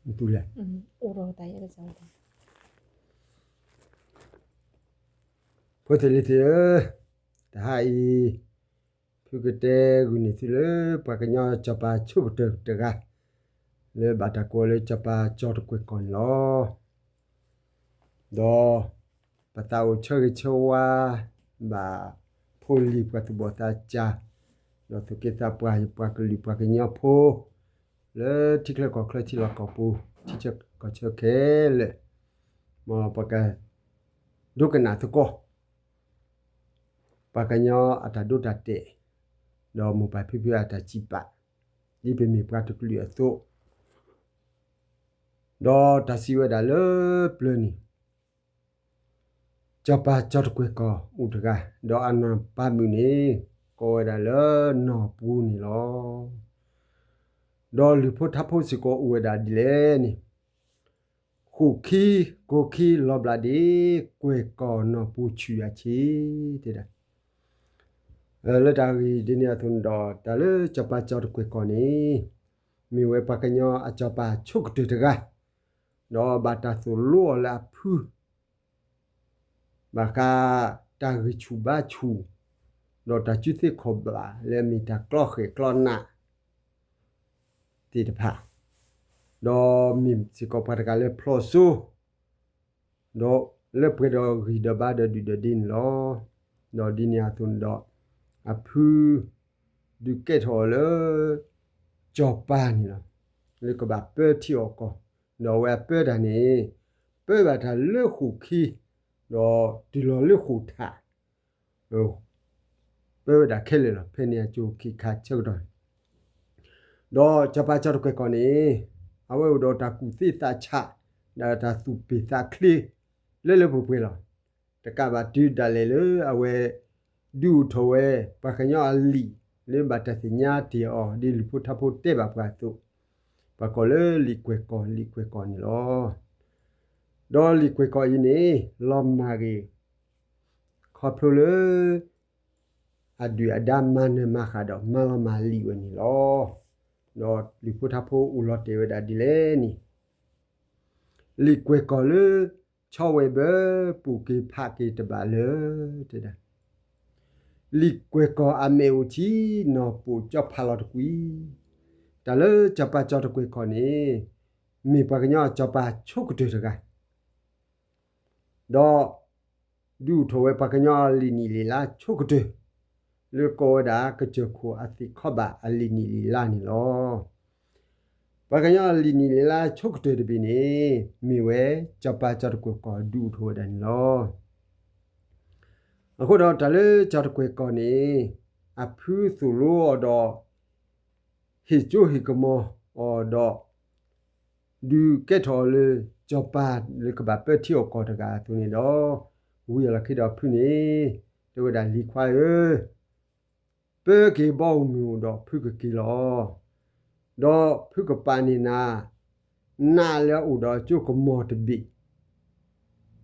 ဒ် တူၢ်လဲၣ် ဖိသ့ၣ်လံၤသ့ၣ်ဧၢ, တဟါအံၤ ဖုကတဲဂုာ်န့ၢ်သုလၢ ပှၤကညီစီၤပၤဆိကတၢၢ်တဂၤ လၢဘၣ်တၢ်ကိးလၢစီၤပၤကၠီတကွဲၢ်ကီၢ်န့ၣ်လီၤ. ဒီးပသးအိၣ်ဆၢဂ့ၤဆၢဝါ ဘၣ်ဖိလံၤပှၤသူၣ်ဘီၣ်သးစၢ်, ဒီးသူၣ်က့သးပှၢ် ပှၤကလုာ်ပှၤကညီဖိ လၢထံချၢကီၢ်ချၢ ထံလီၢ်ကီၢ်ပူၤ ထံဆၢကီၢ်ဆၢခဲလၢာ်, မ်ပကဒိကနၣ်သကိး ပှၤကညီအတၢ်ဒိတၢ်တဲာ်, ဒီးမိၢ်ပၢ်ဖံဖုအတၢ်စံးပာ်, ဒ်ပမ့ၢ်ပှၤတကလုာ်အသိး, ဒီးတၢ်စံးဝဲဒၣ်လၢပျၢၤန့ၣ် စီၤပၤကၠီတကွဲၢ်ကီၢ်အိၣ်တဂၤ, ဒီးအနီၢ်ပၤမုၣ်န့ၣ် ကိးဝဲဒၣ်လၢနီၢ်ပူၤန့ၣ်လီၤ. ဒီးလုၢ်ဖိထါဖိစ့ၢ်ကီးအိၣ်ဝဲဒၣ်ဒ်လဲၣ်န့ၣ်, ဃိာ်ခံကိၢ်ခံလီၤဘျးဒ့ ကွဲၢ်ကီၢ်နီၢ်ပူၤဆူၣ်အဆ့ တဲဒၣ်. လၢတၢ်ဂ့ၢ်ဒ်န့ၣ်အသိးန့ၣ်ဒီး တၢ်လၢစီၤပၤကၠီတကွဲၢ်ကီၢ်န့ၣ် မ့ၢ်ဝဲပှၤကညီအစီၤပၤဆိကတၢၢ်တဂၤ, ဒီးဘၣ်တၢ်သိၣ်လိအီၤလၢအဖု ဘၣ်ဃးတၢ်ဂံၢ်ဆူၣ်ဘါဆူၣ်, ဒီးတၢ်ကူၣ်သ့ခီၣ်ဘၣ်လၢအမ့ၢ်တၢ်ကျီဃဲၣ်ကျီနး သ့ၣ်တဖၣ်, ဒီးမ့ၢ်စ့ၢ်ကီးပှၤတဂၤလၢဖျီစိ, ဒီးလၢပှဲၤဒီးဂံၢ်ဒီးဘါဒီးဒုၣ်ဒီးဒ့န့ၣ်လီၤ. ဒီးဒ်န့ၣ်အသိးန့ၣ်ဒီး အဖုဒုးကဲထီၣ်အီၤလၢ စီၤပၤန့ၣ်လီၤ. လၢကဘၣ်ပၢထံအီၣ်ကီၢ်, ဒီးအဝဲအပၢတၢ်န့ၣ် ပၢဘၣ်တၢ်လၢဃိာ်ခံ, ဒီးတုၤလီၤလၢဃိာ်ထး ပၢဝဲဒၣ်ခဲလၢာ်လီၤ. ဖဲန့ၣ်အကၠိၤခံခါဆၢကတီၢ်န့ၣ်, ဒီးစီၤပၤကၠီတကွဲၢ်ကီၢ်န့ၣ် အဝဲအိၣ်ဒီးတၢ်ကူၣ်သ့သးဆး, ဒီးတၢ်သူၣ်ပ့ၢ်သးချ့ လၢလၢပှဲၤပှဲၤလီၤ. တကးဘၣ်တုၤဒၣ်လဲာ်လၢအဝဲဒုးအိၣ်ထီၣ်ဝဲ ပှၤကညီအလံာ်လၢဘၣ်တၢ်သ့ၣ်ညါတ့ၢ်အီၤ ဒ်လုၢ်ဖိထါဖိတဲဘၣ်ပှၤအသိး, ပှၤကိးလၢလံာ်ကွဲၢ်ကီၢ် လံာ်ကွဲၢ်ကီၢ်န့ၣ်လီၤ. ဒီးလံာ်ကွဲၢ်ကီၢ်အံၤန့ၣ် လီၤမၢ်ဂ့ၤ ခီဖျိလၢ အဒုၣ်အဒါမၤနၢၤမၤဃၣ်ဒီး မၤလီၤမၢ်လံာ်ဝဲန့ၣ်လီၤ. ဒီးလုၢ်ဖိထါဖိအိၣ်လီၤတဲာ်ဝဲဒၣ်ဒ်လဲၣ်န့ၣ်, လံာ်ကွဲၢ်ကီၢ်လၢ ဆီဝဲဘၢ ပူၤက့ၤဖးက့ၤတဘၣ်လၢ တဲဒၣ်, လံာ်ကွဲၢ်ကီၢ်အမဲာ်အိၣ်ထံ နီၢ်ပိာ်ကၠီဖးလီၤတကွံာ်. တၢ်လၢစီၤပၤကၠီတကွဲၢ်ကီၢ်န့ၣ် မ့ၢ်ပှၤကညီအစီၤပၤဆိကတၢၢ်တဂၤ ဒီး ဒုးအိၣ်ထီၣ်ဝဲပှၤကညီအလံာ်နံၣ်လံာ်လါဆိကတၢၢ်, လၢကိးဝဲဒၣ် ကစၢၢ်ခိၣ်အသ့ၣ်ခီဘၣ်အလံာ်နံၣ်လံာ်လါန့ၣ်လီၤ. ပှၤကညီအလံာ်နံၣ်လံာ်လါဆိကတၢၢ်တဘ့ၣ်န့ၣ် မ့ၢ်ဝဲစီၤပၤကၠီတကွဲၢ်ကီၢ်ဒုးအိၣ်ထီၣ်ဝဲဒၣ်န့ၣ်လီၤ. အဃိဒီးတၢ်လၢကၠီတကွဲၢ်ကီၢ်န့ၣ် အဖုသိၣ်လိအီၤဒီး ဟ့ၣ်ကၠိဟ့ၣ်ကမီၤအီၤဒီး ဒုးကဲထီၣ်အီၤလၢစီၤပၤလၢကဘၣ်ပၢထံအီၣ်ကီၢ်တဂၤအသိးန့ၣ်ဒီး, ဝံၤအလီၢ်ခံဒီးဖုန့ၣ် တဲဝဲဒၣ်လံၤခွါဧၢ, ပၢက့ၤဘီမုၢ်အိၣ်ဒီးဖုကက့ၤလီၤ. ဒီးဖုကပာ်န့ၢ်နၤ နးလၢအအိၣ်ဒီးအကၠိကမီၤတဘ့ၣ် ဒီး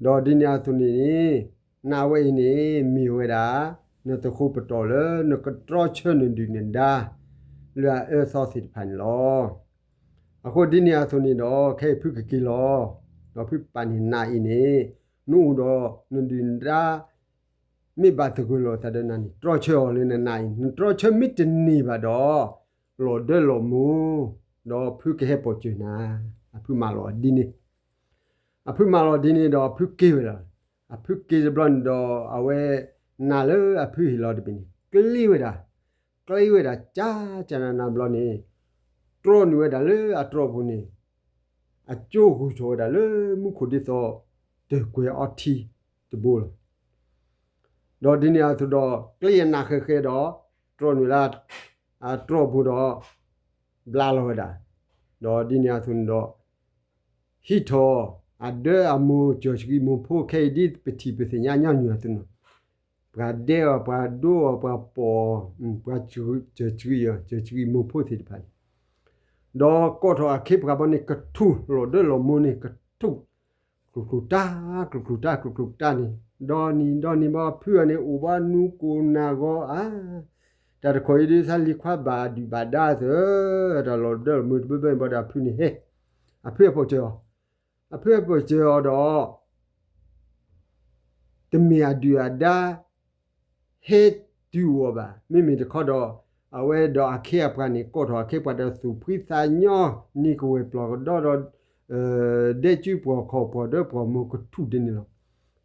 ဒ်န့ၣ်အသိးန့ၣ်န့ၣ်, နးဝဲအံၤန့ၣ်မ့ၢ်ဝဲဒၣ် နသဃိးပတီၢ်လၢနကတြီဆၢနဒုၣ်နဒါ လၢအအၢသီသ့ၣ်တဖၣ်န့ၣ်လီၤ. အဃိဒ်န့ၣ်အသိးန့ၣ်ဒီး ခဲအံၤဖုကက့ၤလီၤ. ဒီးဖုပာ်န့ၢ်နးအံၤန့ၣ် နအိၣ်ဒီးနဒုၣ်နဒါ မ့ၢ်ဘၣ်သဂၢၢ်လိာ်သးဒီးနၤန့ၣ် တြီဆၢအီၤလၢနနးအံၤ, နတြီဆၢမ့ၢ်တန့ၢ်ဘၣ်ဒီး လီၤဒၢလီၤမိၢ်, ဒီးဖုကဟဲပိာ်စၢၤနၤ. အဖုမၤလီၤဒ်န့ၣ်, အဖုမၤလီၤဒ်န့ၣ်ဒီး အဖုက့ၤဝဲဒၣ်. အဖုက့ၤတဘျီန့ၣ်ဒီး အဝဲနးလၢအဖုဟ့ၣ်လီၤတဘ့ၣ်န့ၣ် ကျ့ဝဲဒၣ်, ကျ့ဝဲဒၣ် ကၠါကၠါနးနးဘျီန့ၣ် တြီနုာ်ဝဲဒၣ်လၢအတြီၢ်ပူၤန့ၣ် အကၠိဂုၢ်ထီၣ်ဝဲဒၣ်လၢမူခိၣ်ဒ်သိး တၢၢ်ကွဲၤအီထံတဘိလီၤ. ဒီးဒ်န့ၣ်အသိးဒီး ကျ့အနးဃဲးဃဲးဒီး တြီနုာ်လၢအတြီၢ်ပူၤဒီး ဘျါလီၤဝဲဒၣ်. ဒီးဒ်န့ၣ်အသိးန့ၣ်ဒီး ဟံးထီၣ်အဒၢအမိၢ် ကၠီၢ်ဆှံမိၢ်ဖိ ခဲအံၤဒ်ပထံၣ်ပသ့ၣ်ညါညီနုၢ်အသိးန့ၣ်, ပှၤဒဲအီၤ ပှၤဒိအီၤ ပှၤပိာ်အီၤ ပှၤကၠီၢ်ဆှံအီၤ ကၠီၢ်ဆှံမိၢ်ဖိသ့ၣ်တဖၣ်န့ၣ်, ဒီးကိးထီၣ်အခ့အပှၤဘီန့ၣ် ကထူၣ်လီၤဒၢလီၤမိၢ်န့ၣ် ကထူၣ် ကျိၤကျိၤတၢ် ကျိၤကျိၤတၢ် ကျိၤကျိၤတၢ်န့ၣ်, ဒီနံၤဒီနံၤဘၣ်ဖုအီၤန့ၣ် အိၣ်ဘၣ်နူကိၢ်နၢ်ဂီၤဧါ, တ တၢ်တခီအံၤဒ်သးလံၤခွါဘၣ်အဒုၣ်ဘၣ်ဒါသၢ, တၢ်လီၤဒၢလီၤမိၢ်တဘၢဘၢန့ၣ်ဘၣ်ဒီးအဖုန့ၣ်ဟဲ, အဖုဟဲပိာ်စၢၤအီၤ, အဖုဟဲပိာ်စၢၤအီၤဒီး တမ့ၢ်အဒုၣ်အဒါ ဟဲတုၤအီၤဘၣ်. မ့မ့ၢ်တခီဒီး အဝဲဒီးအခ့အပှၤန့ၣ် ကိးထီၣ်အခ့အပှၤဒီးသူၣ်ဖှံသးညီ နံၤကဝဲၢ်ပျီၢ်ကဒီဒီး ဒဲကၠူပှီၢ်ခီၣ်ပှီၢ်ဒၢပှီၢ်မိၢ်ကထူၣ်ဒ်န့ၣ်လီၤ.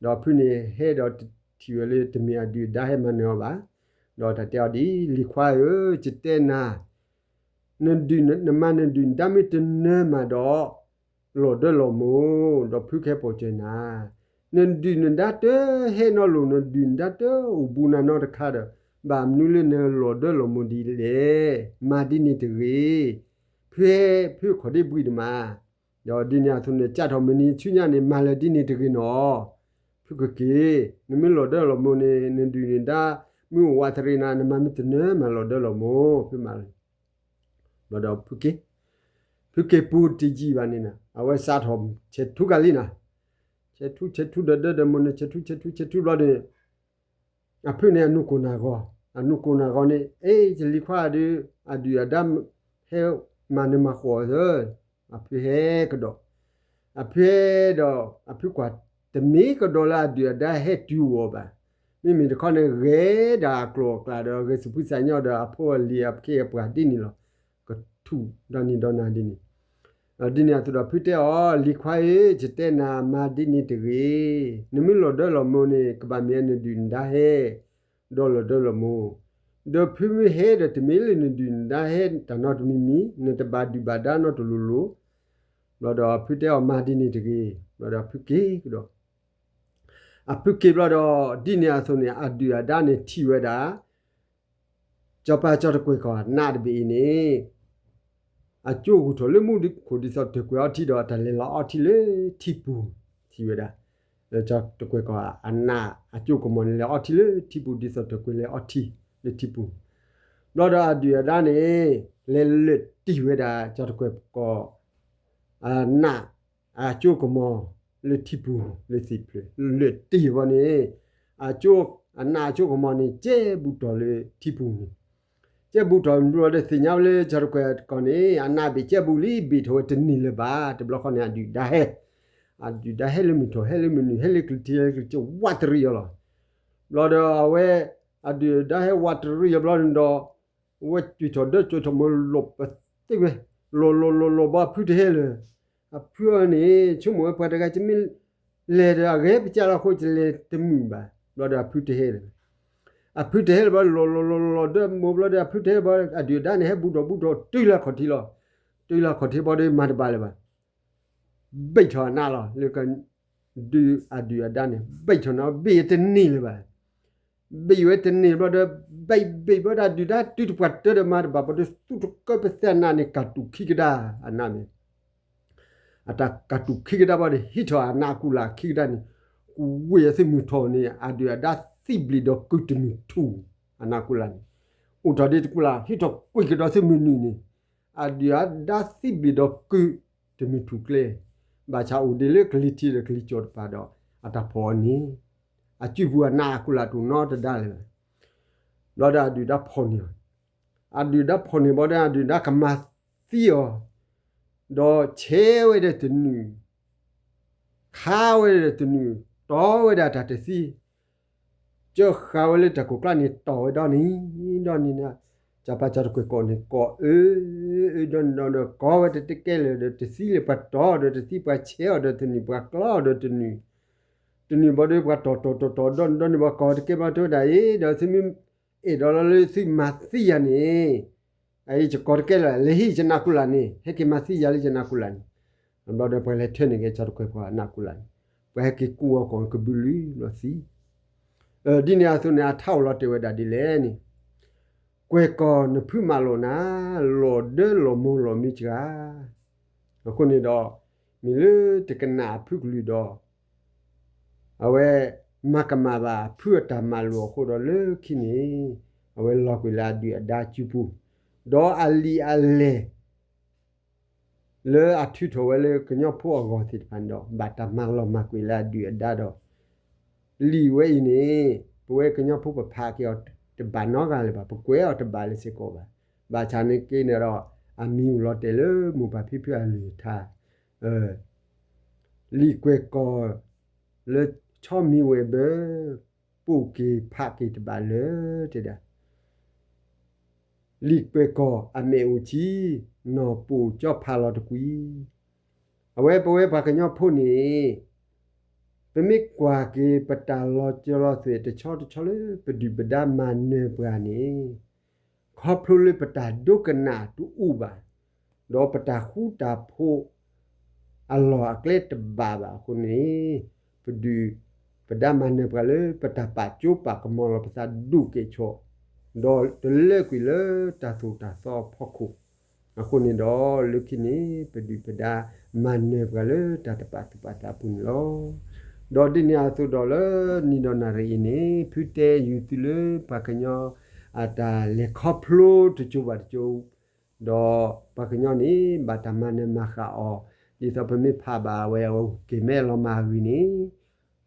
ဒီးဖုန့ၣ်ဟဲဒီးထံၣ်ဝဲလၢတမ့ၢ်အဒုၣ်အဒါဟဲမၤနၢၤအီၤဘၣ်. ဒီးတၢ်တဲအီၤဒ်အံၤ, လံၤခွါဧၢ, ယတဲနၤ နဒုၣ်နမၤနဒုၣ်နဒါမ့ၢ်တနၢၤမးဒီး လီၤဒၢလီၤမိၢ်, ဒီးဖုကဟဲပိာ်စၢၤနၤ, နဒုၣ်နဒါတဟဲနီတလိၤ, နဒုၣ်နဒါတအိၣ်ဘူးနၤနီတခါဒီး ဘၣ်မနုၤလၢနလီၤဒၢလီၤမိၢ်ဒ်လဲၣ်. မၤဒ်န့ၣ်တဂ့ၤ. ဖုဟဲ, ဖုခီၣ်ဒ့ဘှံးတမး, ဒီးဒ်န့ၣ်အသိးန့ၣ် ကးထီၣ်မုၢ်နံၤဆူညါန့ၣ် မၤလၢၤဒ်န့ၣ်တဂ့ၤနီၤ. ဖုကက့ၤ, နမ့ၢ်လီၤဒၢလီၤမိၢ်န့ၣ် နဒုၣ်နဒါ မ့ၢ်အိၣ်ဝးတရံးနၤ, နမၤမ့ၢ်တနၢၤမးလီၤဒၢလီၤမိၢ်, ဖုမၤလၢၤ ဘျီဒီးဖုက့ၤ, ဖုက့ၤပူၤတယံာ်ဘၣ်န့ၣ်နီၤ အဝဲစးထီၣ်ဆဲးထူကၤလံနီၤ, ဆဲးထူ ဆဲးထူဒီးဒၢဒီးမိၢ်န့ၣ် ဆဲးထူ ဆဲးထူ ဆဲးထူဘျီန့ၣ် အဖုန့ၣ်အနူၢ်ကိၢ်နၢ်ဂီၤ, အနူၢ်ကိၢ်နၢ်ဂီၤန့ၣ် အ့ ယလံၤခွါဒီး အဒုၣ်အဒါ ဟဲမၤနၢၤမၤဃီၣ်သၢ, အဖုဟဲကဒီး, အဖုဟဲဒီး အဖုကွၢ်တမ့ၢ်ကဒီးလၢအဒုၣ်အဒါဟဲတုၤအီၤဘၣ်. မ့မ့ၢ်တခီန့ၣ် ဂဲၤဒၣ်အကျိၤအကျဲဒီး ဂဲၤသူၣ်ဖှံသးညီဒီး အဖိအလံၤအခ့အပှၤဒ်န့ၣ်လီၤ. ကထူၣ်ဒီနံၤဒီနၤဒ်န့ၣ် ဒ်န့ၣ်အသိးဒီးဖုတဲအီၤ, လံၤခွါဧၢ, ယတဲနၤမၤဒ်န့ၣ်တဂ့ၤ. နမ့ၢ်လီၤဒၢလီၤမိၢ်န့ၣ် ကဘၣ်မ့ၢ်နဒုၣ်နဒါဟဲ ဒီးလီၤဒၢလီၤမိၢ်, ဒီးဖုမ့ၢ်ဟဲဒီးတမ့ၢ်လၢနဒုၣ်နဒါဟဲတၢ်နီတမံၤမံၤ, နတဘၣ်ဒုၣ်ဘၣ်ဒါနီတလိၤလိၤ. ဘျီဒီးဖုတဲအီၤမၤဒ်န့ၣ်တဂ့ၤ. ဘျီဒီးဖုက့ၤကဒီး, အဖုက့ၤဘျီဒီး ဒ်န့ၣ်အသိးန့ၣ် အဒုၣ်အဒါန့ၣ်ထံၣ်ဝဲဒၣ် စီၤပၤစီၤတကွဲၢ်ကီၢ်အနးတဘ့ၣ်အံၤန့ၣ် အကၠိဂုာ်ထီၣ်လၢမူခိၣ်ဒ်သိးတၢ်ကွဲၤအီထံဒီး တၢ်လဲၤလီၤအီထံလၢထံပူၤ, ထံၣ်ဝဲဒၣ် စီၤတကွဲၢ်ကီၢ်အနးအကၠိကမီၤန့ၣ် လဲၤအီထံလၢထံပူၤ ဒ်သိးတၢ်ကွဲၤလဲၤအီထံလၢထံပူၤ, ဘျီဒီးအဒုၣ်အဒါန့ၣ် လဲၤလၢာ်တံၢ်ဝဲဒၣ် စီၤတကွဲၢ်ကီၢ် အနး အကၠိကမီၤလၢထံပူၤလၢသ့ၣ်ဖျၢၣ် လၢာ်တံၢ်ဘီန့ၣ် အကၠိ အနးအကၠိကမီၤန့ၣ် ကဲဘူးထီၣ်လၢထံပူၤန့ၣ်, ကဲဘူးထီၣ်ဘျီဒီးသ့ၣ်ညါဝဲလၢစီၤတကွဲၢ်ကီၢ်န့ၣ် အနးဘ့ၣ်ကဲဘူးလံ ဘ့ၣ်ထီၣ်ဝဲတန့ၢ်လၢၤဘၣ်. တဘျီဃီန့ၣ် အဒုၣ်ဒါဟဲ, အဒုၣ်ဒါဟဲလၢမုၢ်ထီၣ် ဟဲလၢမုၢ်နုာ် ဟဲလၢကျဲထံလၢကျဲကၠိ ဝးတရံးအီၤလီၤ. ဘျီဒီးအဝဲ အဒုၣ်ဒါဟဲဝးတရံးအီၤဘျီန့ၣ်ဒီး ဝဲကွံာ်ထီၣ်ဒၢကွံာ်ထီၣ်မ့ၢ်လီၤပသ့ဝဲ, လီၤလီၤလီၤလီၤဘၣ်အဖုတဟဲလၢၤ, အဖုအီၤန့ၣ် ဆိကမိၣ်ဝဲပှၤတဂၤ ယမ့ၢ်လဲၤဒီးအဂဲၤပကးလီၤအဃိ ယလဲၤတမုာ်ဘၣ်. ဘျီဒီးအဖုတဟဲလၢၤ, အဖုတဟဲလၢၤဘၣ် လီၤလီၤလီၤလီၤလီၤဒၢမိၢ်ဘျီဒီး အဖုတဟဲလၢၤဘၣ် အဒုၣ်အဒါန့ၣ် ဟဲဘူးထီၣ်ဘူးထီၣ်တုၤလၢအခီၣ်ထံးလီၤ. တုၤလၢအခီၣ်ထံးဘျီဒီးမၤတဘၣ်လၢၤဘၣ် ဘ့ၣ်ထီၣ်အနးလီၤ လၢက ဒုးအဒုၣ်အဒါန့ၣ် ဘ့ၣ်ထီၣ်နး ဘ့ၣ်ဝဲတန့ၢ်လၢၤဘၣ်. ဘ့ၣ်ဝဲတန့ၢ်ဘျီဒီး ဘ့ၣ်ဘ့ၣ်ဘျီဒီး အဒုၣ်ဒါတုၤတပှၢ်တၢၢ်ဒီးမၤတဘၣ် ဘျီဒီးသူၣ်တကၢပသဲအနးန့ၣ် ကၢ်တူာ်ခံကဒါ အနးန့ၣ် အတၢ်ကၢ်တူာ်ခံကဒါဘျီဒီး ဟံးထီၣ်အနးအကူလာ်ခံကဒါန့ၣ် ကူဝ့ၢ်အသုးမုၢ်ထီၣ်န့ၣ် အဒုၣ်အဒါသံဘျံၣ်ဒီးကုၢ်တမုၢ်ထူၣ် အနးကူလာ်န့ၣ် အိၣ်ထီၣ်ဒ်တကူလာ် ဟံးထီၣ်ကွံာ်ကဒီးသုးမုၢ်နုာ်န့ၣ် အဒုၣ်အဒါသံဘျံၣ်ဒီးကုၢ်တမုၢ်ထူၣ်ကျဲ ဘၣ်ဆၣ်အိၣ်ဒံးလၢကလံၤထံးဒီးကလံၤကၠီၣ်တဖၣ်ဒီး အတၢ်ဖီၣ်အီၤန့ၣ် အစုပူၤအနးအကူလာ်တအိၣ်နီတဒါလၢၤဘၣ်. ဘျီဒီးအဒုၣ်ဒါဖီၣ်န့ၢ်အီၤ အဒုၣ်ဒါဖီၣ်န့ၢ်ဘျီဒီး အဒုၣ်ဒါကမၤသံအီၤ ဒီးဆဲးဝဲဒီးတနုာ် ခါဝဲဒီးတနုာ် တီဝဲဒၣ်တၢ်တသံ ကၢဃာ်ဝဲလၢတၢ်ကိၢ်ကျါန့ၣ် တီၢ်ဝဲဒီနံၤ ဒီနံၤန့ၣ် စီၤပၤစီၤတကွဲၢ်ကီၢ်န့ၣ် ကိးအၢ အၢ ဒီနံၤဒီနံၤ ကိးဝဲတကဲလၢာ်ဒီးတသံလၢပှၤတီၢ်ဒီးတသံ ပှၤဆဲးအီၤဒီးတနုာ် ပှၤကျီအီၤဒီးတနုာ် တနုာ်ဘျီဒီး ပှၤတီၢ်တီၢ်တီၢ်တီၢ် ဒီနံၤဒီနံၤ ပှၤကိးတကဲဘျီ တဲဝဲဒၣ်အံၤ ဒီးသုမ့ၢ်အဲၣ်ဒိးလီၤလၢသုမၤသံယၤန့ၣ် အံၤယကိးတကဲလၢာ် လဲၤဟံးယနးကူလာ်န့ၣ် ဟဲက့ၤမၤသံယၤလၢယနးကူလာ်န့ၣ် ဘျီဒီးပှၤလဲၤထၢန့ၢ်က့ၤစီၤတကွဲၢ်ကီၢ်အနးကူလာ်န့ၣ် ပှၤဟဲက့ၤကူအီၤကီၢ်ကဘုးလုၢ်ဘျီသံ ဒ်န့ၣ်အသိးန့ၣ် အထးအိၣ်လီၤတဲာ်ဝဲဒၣ်ဒ်လဲၣ်န့ၣ် ကွဲၢ်ကီၢ်နဖုမၤလိာ်နၤ လီၤဒၢလီၤမိၢ်လီၤမံစှၤ အဃိန့ၣ်ဒီး မ့ၢ်လၢတကနၣ်အဖုကလုၢ်ဒီး အဝဲမၤကမၣ်ဘၣ်အဖုအတၢ်မၤလိာ်အဃိဒီးလၢခံန့ၣ် အဝဲလီၤကွံာ်လၢအဒုၣ်အဒါစုပူၤ ဒီးအလံာ်အလဲၢ် လၢအထုးထီၣ်ဝဲလၢကညီဖိအဂီၢ်သ့ၣ်တဖၣ်န့ၣ်ဒီး ဘၣ်တၢ်မၤလီၤမၢ်ကွံာ်လၢအဒုၣ်အဒါဒီး လံာ်ဝဲအံၤန့ၣ် ပဝဲကညီဖိပဖးက့ၤအီၤ တဘၣ်နီတဂၤလၢၤဘၣ်, ပကွဲးအီၤတဘၣ်လၢၤစ့ၢ်ကီးဘၣ်. ဘၣ်ဆၣ်န့ၣ်က့န့ၣ်ဒီး အမံၤအိၣ်လီၤတဲာ်လၢမိၢ်ပၢ်ဖံဖုအလုၢ်အထါ လံာ်ကွဲၢ်ကီၢ်လၢဆီမံၤဝဲဘၢ, ပိာ်က့ၤဖးက့ၤတဘၣ်လၢၤ တဲဒၣ် လံာ်ကွဲၢ်ကီၢ်အမဲာ်အိၣ်ဆံ, နီၢ်ပိာ်ကၠီဖးလီၤတကွံာ်. အဝဲပဝဲပှၤကညီဖိန့ၣ် ပမ့ၢ်ကွၢ်က့ၤပတၢ်လီၤစၢၤလီၤသွဲၣ်တဆီတဆီလၢ ပဒုၣ်ပဒါမၤနၢၤပှၤန့ၣ် ခီဖျိလၢပတၢ်ဒိကနၣ်တအိၣ်ဘၣ်, ဒီးပတၢ်ဃူတၢ်ဖိး အလီၢ်အကျဲတဘၣ်ဘၣ်အဃိန့ၣ်, ပဒုၣ်ပဒါမၤနၢၤပှၤလၢပတၢ်ပာ်ကၠိပာ်ကမီၤလီၤပသးဒိၣ်ကဲၣ်ဆိး, ဒီးတလၢကွံာ်လၢတၢ်သိၣ်တၢ်သီအဖီခိၣ်, အဃိန့ၣ်ဒီးလၢခံန့ၣ် ပဒုၣ်ပဒါမၤနၢၤပှၤလၢတၢ်တပာ်သူၣ်ပာ်သးအပူၤန့ၣ်လီၤ. ဒီးဒ်န့ၣ်အသိးဒီးလၢနံၤဒီးနၣ်ရံၣ်အံၤန့ၣ် ဖုတဲယူၤသုလၢပှၤကညီ အတၢ်လဲၤခီဖျိတစိၤဘၣ်တစိၤ ဒီးပှၤကညီန့ၣ် ဘၣ်တၢ်မၤနၢၤမၤဃၣ်အီၤ, ဒ်သိးပမ့ၢ်ဖးဘၣ်အဝဲ အဝဲက့ၤမဲလီၤမၢ်အဂ့ၢ်န့ၣ်,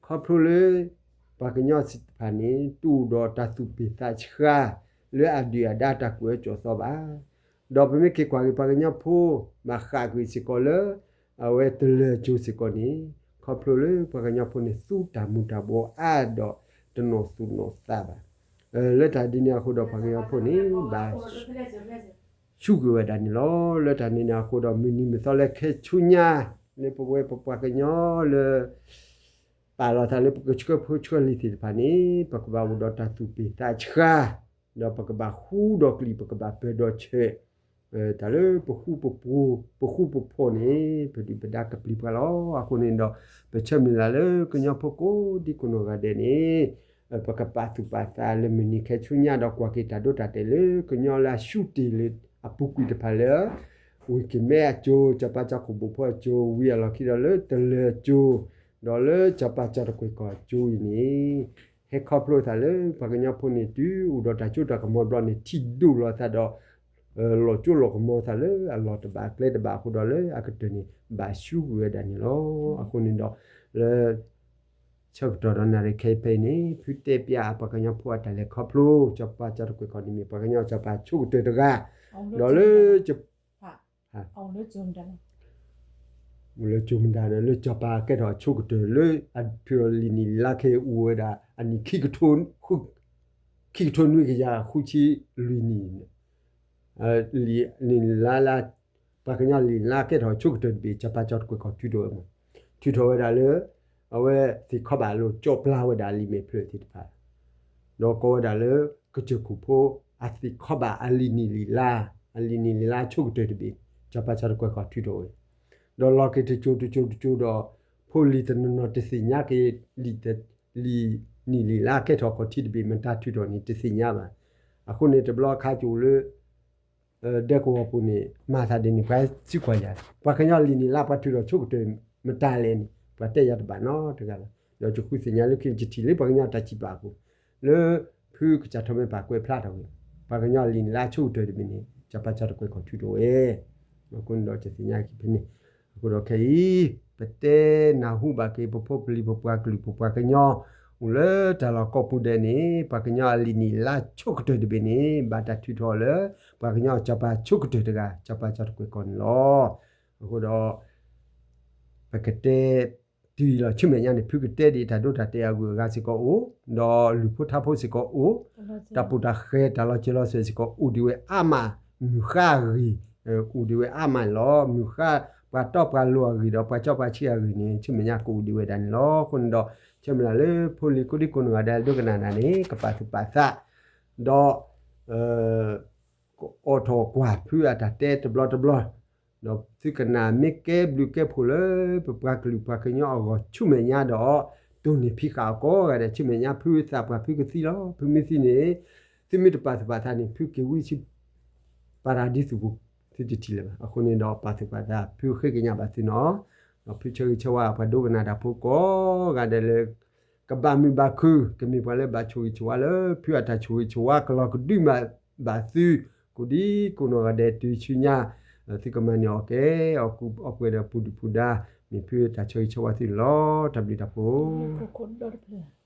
ခီဖျိလၢ ပှၤကညီသ့ၣ်တဖၣ်န့ၣ် တအိၣ်ဒီးတၢ်သူၣ်ပ့ၢ်သးဆှါ လၢအဒုၣ်အဒါတၢ်ကူၣ်အၢကူၣ်သီဘၣ်. ဒီးပမ့ၢ်က့ၤကွၢ်က့ၤပှၤကညီဖိ ဘၣ်ဃးကွံာ်စ့ၢ်ကီးလၢ အဝဲတလၢၤအစိၤစ့ၢ်ကီးန့ၣ်, ခီဖျိလၢပှၤကညီဖိန့ၣ် သူတၢ်မူၤတၢ်ဘှီးအါဒီးတနီၣ်သူၣ်နီၣ်သးဘၣ်. လၢတၢ်ဒ်န့ၣ်အဃိဒီးပှၤကညီဖိန့ၣ် ဘၣ် ဆူၣ်ကွံာ်ဝဲဒၣ်န့ၣ်လီၤ. လၢတၢ်န့ၣ်န့ၣ်အဃိဒီး မုၢ်နံၤမုၢ်သီလၢခဲဆူညါ လၢပဝဲပပှၤကညီလၢ ပာ်လီၤသးလၢပကဆှၢဖိဆှၢလံၤသ့ၣ်တဖၣ်န့ၣ် ပကဘၣ်အိၣ်ဒီးတၢ်သူၣ်ပ့ၢ်သးဆှါ, ဒီးပကဘၣ်ဃူဒီးကလံၤ ပကဘၣ်ပၢၤဒီးဆၢၣ်, တၢ်လၢပဃူပဖိး ပဃူပဖိးန့ၣ် ပဒုၣ်ပဒါကပျံၤပှၤလီၤ. အဃိန့ၣ်ဒီး ပဆၢမုၢ်လၢ်လၢကညီဖိကိးဒံကိးနီၢ်ဂၤဒဲးန့ၣ် ပကပာ်သူၣ်ပာ်သးလၢမုၢ်နံၤခဲဆူညါဒီးကွၢ်က့ၤတၢ်ဒိတၢ်တဲာ်လၢကညီလၢအဆူၣ်တ့ၢ်လၢအပူၤကွံာ်တဖၣ်လၢ ဝ့ၢ်က့ၤမဲအစိၤ စီၤပၤစီၤခိၣ်ဘိၣ်ဖိအစိၤ ဝံၤအလီၢ်ခံဒီးလၢတလၢၤအစိၤ ဒီးလၢစီၤပၤစီၤတကွဲၢ်ကီၢ်အစိၤအံၤန့ၣ် ဟဲခီဖျိသးလၢပှၤကညီဖိန့ၣ် တုၤအိၣ်ဒီးတၢ်စိတၢ်ကမီၤဘျီန့ၣ် ထံၣ်ဒိၣ်လီၤသးဒီး လီၤစိလီၤကမီၤသးလၢအလီၢ်တဘၣ်အကျဲတဘၣ်အဃိဒီး လၢအကတၢၢ်န့ၣ် ဘၣ်ဆူၣ်ကွံာ်ဝဲဒၣ်န့ၣ်လီၤ. အဃိန့ၣ်ဒီး လၢ ဆၢကတီၢ်ဒီးနၣ်ရံၣ်ခဲအံၤဖဲအံၤန့ၣ် ဖုတဲပျးအပှၤကညီဖိအတၢ်လဲၤခီဖျိ စီၤပၤစီၤတကွဲၢ်ကီၢ်န့ၣ်မ့ၢ်ပှၤကညီစီၤပၤဆိကတၢၢ်တဂၤ, ဒီးလၢ လၢကၠိမတၤဒီး လၢစီၤပၤကဲထီၣ်အဆိကတၢၢ်လၢအထုးလံာ်နံၣ်လံာ်လါခဲအံၤအိၣ်ဝဲဒၣ် အနံၣ် ခံကထိနွံကယၤဃုဆံလွံၢ်နံၣ် လံာ်နံၣ်လါလၢ ပှၤကညီလံာ်လါကဲထီၣ်ဆိကတၢၢ်တဘ့ၣ် စီၤပၤစီၤတကွဲၢ်ကီၢ်ထုးထီၣ်ဝဲမး, ထုးထီၣ်ဝဲဒၣ်လၢ အဝဲသ့ၣ်ခီဘၣ်လိာ်ကၠိပျၢ်ဝဲဒၣ်လံာ်မဲာ်ဖျၢၣ်သ့ၣ်တဖၣ်, ဒီးကိးဝဲဒၣ်လၢ ကစၢၢ်ခိၣ်ဖိ အသ့ၣ်ခီဘၣ်အလံာ်နံၣ်လံာ်လါ, အလံာ်နံၣ်လံာ်လါဆိကတၢၢ်တဘ့ၣ် စီၤပၤစီၤတကွဲၢ်ကီၢ်ထုးထီၣ်ဝဲ, ဒီးလီၤက့ၤတစိၤတစိၤတစိၤဒီး ဖိလံၤတနီၤနီၤတသ့ၣ်ညါက့ၤ လံာ်နံၣ်လံာ်လါကဲထီၣ်ခီၣ်ထံးတဘ့ၣ် မတၤထုးထီၣ်န့ၣ် တသ့ၣ်ညါဘၣ်. အဃိန့ၣ် တဘျီအခါကၠိလၢ ဒဲကဝီၤပူၤန့ၣ် မၤသးဒ်န့ၣ် ပှၤစံးကွၢ်ယၤ, ပှၤကညီလံာ်နံၣ်လါပှၤထုးထီၣ်ဆိကတၢၢ်မတၤလဲၣ်န့ၣ် ပှၤတဲယၤတဘၣ်နီတဂၤလီၤ. ဒီးယဃုသ့ၣ်ညါလၢခံ ယထံၣ်လၢပှၤကညီတၢ်စံးပာ်အပူၤ လၢဖုကစၢ်ထီၣ်မဲာ်ပၢ်ကွဲးဖျါထီၣ်ဝဲ, ပှၤကညီလံာ်နံၣ်လါဆိကတၢၢ်တဘ့ၣ်န့ၣ် စီၤပၤစီၤတကွဲၢ်ကီၢ်ထုးထီၣ်ဝဲ, အဃိန့ၣ်ဒီးယသ့ၣ်ညါခံဖဲန့ၣ်, အဃိဒီးခဲအံၤ ပတဲနၢ်ဟူဘၣ်က့ၤပဖိပလံၤ ပပှၤကလုာ် ပပှၤကညီ အိၣ်လၢတၢ်လီၢ်ကိးပူၤဒဲးန့ၣ် ပှၤကညီအလံာ်နံၣ်လါဆိကတၢၢ်တဘ့ၣ်န့ၣ် ဘၣ်တၢ်ထုးထီၣ်လၢ ပှၤကညီစီၤပၤဆိကတၢၢ်တဂၤ စီၤပၤစီၤတကွဲၢ်ကီၢ်န့ၣ်လီၤ. အဃိဒီး ပကတဲ တုၤလီၤဆူမဲာ်ညါန့ၣ် ဖုကတဲဒ်အံၤ တၢ်ဒိတၢ်တဲာ်အဂုၤအဂၤစ့ၢ်ကီးအိၣ်, ဒီးလုၢ်ဖိထါဖိစ့ၢ်ကီးအိၣ်, တၢ်ပူၤတၢ်ဃဲၤ တၢ်လီၤစၢၤလီၤသွဲၣ်စ့ၢ်ကီး အိၣ်ဒံးဝဲအါမး, မုၢ်ဃါအဂ့ၢ် အိၣ်ဒံးဝဲအါမးန့ၣ်လီၤ. မုၢ်ဃါ ပှၤတီပှၤလိၤအဂ့ၢ်ဒီး ပှၤစီပှၤဆှံအဂ့ၢ်န့ၣ် ဆူမဲာ်ညါကအိၣ်ဒံးဝဲဒၣ်န့ၣ်လီၤ. အဃိန့ၣ်ဒီး ဆၢမုၢ်လၢ်လၢဖိလံၤကိးဒံကိးနီၢ်ဂၤဒဲး ဒိကနၣ်တၢ်န့ၣ် ကပာ်သူၣ်ပာ်သး, ဒီး ကအိးထီၣ်ကွၢ်ဖုအတၢ်တဲတဘျီတဘျီ, ဒီးသုကနၣ်မ့ၢ်ကဲဘျုးကဲဖှိၣ်လၢ ပပှၤကလုာ်ပှၤကညီအဂီၢ်ဆူမဲာ်ညါဒီး တိၢ်န့ၢ်ဖံးဃာ်အီၤကိးဂၤဒဲးဆူမဲာ်ညါ, ဖုသးပှၢ်ဖုကသံလီၤ. ဖုမ့ၢ်သံန့ၣ် သုမ့ၢ်တပာ်သူၣ်ပာ်သးန့ၣ် ဖုက့ၤဝံဆူ ပၤရၤဒံသူးပူၤ သုတထံၣ်လၢၤဘၣ်. အဃိန့ၣ်ဒီးပာ်သူၣ်ပာ်သး ဖုဃ့ကညးဘၣ်သုနီၤ, ဒီးဖုဆၢဂ့ၤဆၢဝါပှၤဒိကနၣ်တၢ်ဖိကိးဂၤဒဲးလၢ ကဘၣ်မုာ်ဘၣ်ခုၣ်, ကမ့ၢ်ပှၤလၢဘၣ်ဆိၣ်ဂ့ၤဆိၣ်ဝါလၢ ဖုအတၢ်ဆိၣ်ဂ့ၤဆိၣ်ဝါကလီၤကဒုမးဘၣ်သု ကိးဒံကိးနီၢ်ဂၤဒဲးတုၤဆူညါ, သုကမၤန့ၢ်အီၣ်ကဲ အီၣ်ကူအီပှဲၤဒီးပူၤဒုၣ်ပူၤဒါ, မ့ၢ်ဖုတၢ်ဆၢဂ့ၤဆၢဝါသုန့ၣ်လီၤ. တၢ်ဘျုးတၢ်ဖှိၣ်